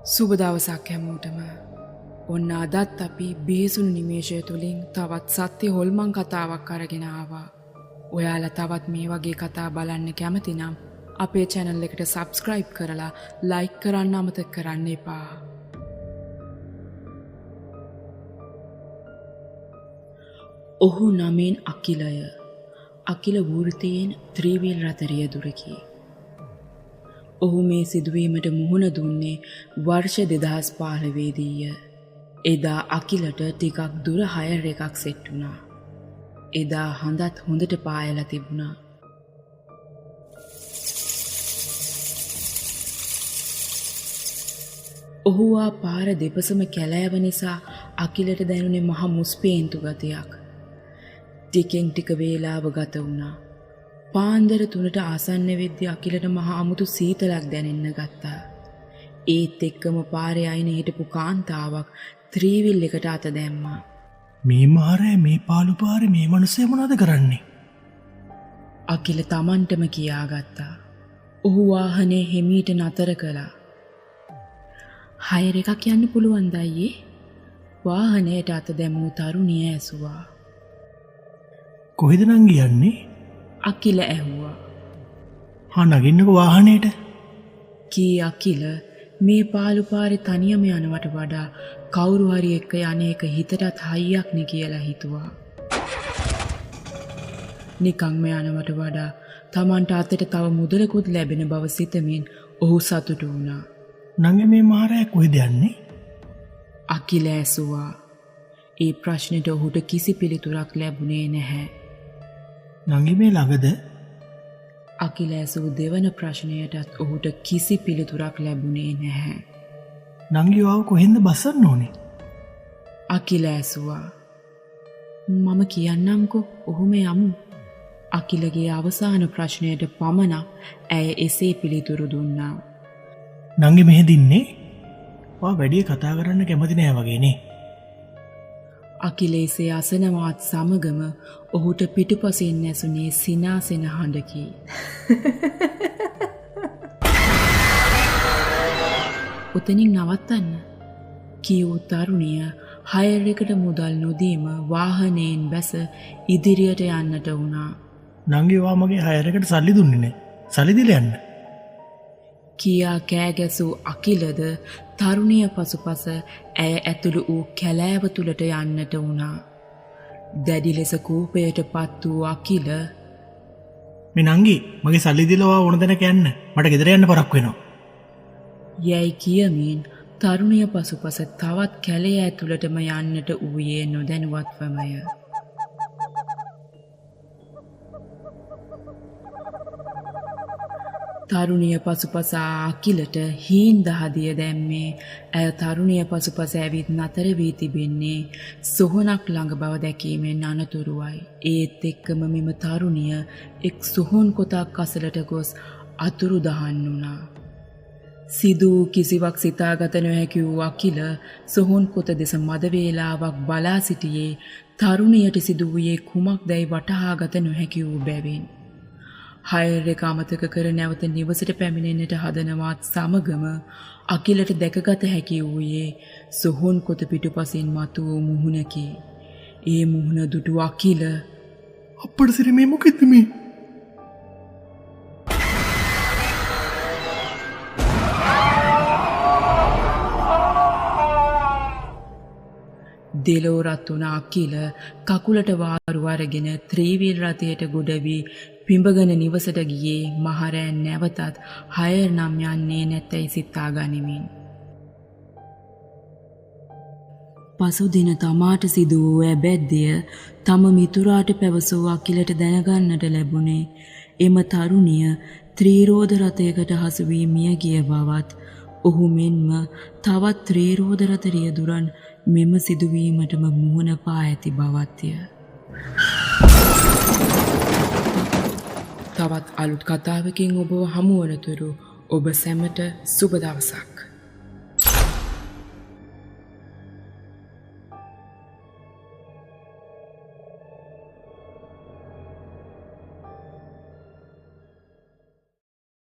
සුබ දවසක් හැමෝටම. ඔන්න අදත් අපි බිහිසුණු නිමේෂය තුලින් තවත් සත්‍ය හොල්මන් කතාවක් අරගෙන ආවා. ඔයාලා තවත් මේ වගේ කතා බලන්න කැමති නම් අපේ channel එකට subscribe කරලා like කරන්න අමතක කරන්න එපා. ඔහු නමින් අකිලය. අකිල වෘත්තීයෙන් ත්‍රිවිල් රථ රියදුරකි. ඔහු මේ සිදුවීමට මුහුණ දුන්නේ වර්ෂ 2015 දීය. එදා අකිලට ටිකක් දුර හයර් එකක් සෙට් වුණා. එදා හඳත් හොඳට පායලා තිබුණා. ඔහු ආ පාර දෙපසම කැලෑව නිසා අකිලට දැනුනේ මහ මුස්පේන්තු ගතියක්. ටිකෙන් ටික වේලාව ගත වුණා. පාන්දර 3ට ආසන්න වෙද්දී අකිලට මහ අමුතු සීතලක් දැනෙන්න ගත්තා. ඒත් එක්කම පාරේ අයින හිටපු කාන්තාවක් ත්‍රිවිල් එකට අත දැම්මා. මේ මාරේ මේ පාළු පාරේ මේ මිනිස්සු මොනවද කරන්නේ? අකිල තමන්ටම කියාගත්තා. ඔහු වාහනේ හිමීට නතර කළා. හයර් එකක් යන්න පුළුවන්ද අයියේ? වාහනයට අත දැමූ තරුණිය ඇසුවා. කොහෙද නංගි යන්නේ? අකිල ඇහුවා. හා නගින්නකෝ වාහනේට. කී අකිල මේ පාළු පාරේ තනියම යනවට වඩා කවුරු හරි එක්ක යන එක හිතටත් හයියක් නේ කියලා හිතුවා. නිකන්ම යනවට වඩා තමන්ට අතට තව මුදලකුත් ලැබෙන බව සිතමින් ඔහු සතුටු වුණා. නංගි මේ මහරෑ කොහෙද යන්නේ? අකිල ඇසුවා. ඒ ප්‍රශ්නෙට ඔහුට කිසි පිළිතුරක් ලැබුණේ නැහැ. නංගි මේ ළඟද? අකිල ඇසූ දෙවන ප්‍රශ්නයටත් ඔහුට කිසි පිළිතුරක් ලැබුණේ නැහැ. නංගි ඔයාව කොහෙන්ද බස්සන්න ඕනේ? අකිල ඇසුවා. මම කියන්නම්කෝ ඔහොම යමු. අකිලගේ අවසාන ප්‍රශ්නයට පමණක් ඇය එසේ පිළිතුරු දුන්නා. නංගි මෙහෙ දින්නේ? ඔයා වැඩි කතා කරන්න කැමති නෑ වගේ නේ. අකිල එසේ අසනවාත් සමගම ඔහුට පිටුපසින් ඇසුනේ සිනාසෙන හඬකි. ඔතනින් නවත්තන්න කියූ තරුණිය හයර් එකට මුදල් නොදීම වාහනයෙන් බැස ඉදිරියට යන්නට වුණා. නංගි ඔයා මගේ හයර් එකට සල්ලි දුන්නේ නෑ. සල්ලි දීලා යන්න. කියා කෑගැසූ අකිලද තරුණිය පසුපස ඇය ඇතුළු වූ කැලෑව තුළට යන්නට වුණා. දැඩි ලෙස කෝපයට පත් වූ අකිල මේ නංගි මගේ සල්ලි දීලා ඔයා ඕන තැනක යන්න. මට ගෙදර යන්න පරක්කු වෙනවා. යැයි කියමින් තරුණිය පසුපස තවත් කැලය ඇතුළටම යන්නට වූයේ නොදැනුවත්වමය. තරුණිය පසුපස අකිලට හීන් දහදිය දැම්මේ ඇය තරුණිය පසුපස ඇවිත් නතර වී තිබෙන්නේ සොහොනක් ළඟ බව දැකීමෙන් අනතුරුවයි. ඒත් එක්කම මෙම තරුණිය එක් සොහොන් කොතක් අසලට ගොස් අතුරුදහන් වුණා. සිදු වූ කිසිවක් සිතාගත නොහැකි වූ අකිල සොහොන් කොත දෙස මද වේලාවක් බලා සිටියේ තරුණියට සිදු වූයේ කුමක්දැයි වටහාගත නොහැකි වූ බැවින්. හයර් එක අමතක කර නැවත නිවසට පැමිණෙන්නට හදනවත් සමගම අකිලට දැකගත හැකි වූයේ සොහොන් කොත පිටුපසින් මතු වූ මුහුණකි. ඒ මුහුණ දුටු අකිල අප්පට සිරි මේ මොකෙද්ද මේ? දෙලෝ රත් වුණ අකිල කකුලට වාරු අරගෙන ත්‍රිවිල් රථයට ගොඩ වී පිඹගෙන නිවසට ගියේ මහරෑ නැවතත් හයර් නම් යන්නේ නැතැයි සිතා ගනිමින්. පසුදින තමාට සිදු වූ ඇබැද්දය තම මිතුරාට පැවසූ අකිලට දැනගන්නට ලැබුණේ එම තරුණිය ත්‍රිරෝද රථයකට හසු වී මිය ගිය බවත් ඔහු මෙන්ම තවත් ත්‍රිරෝද රථ රියදුරන් මෙම සිදුවීමටම මුහුණ පා ඇති බවත්ය. තවත් අලුත් කතාවකින් ඔබව හමුවනතුරු ඔබ සැමට සුබ දවසක්.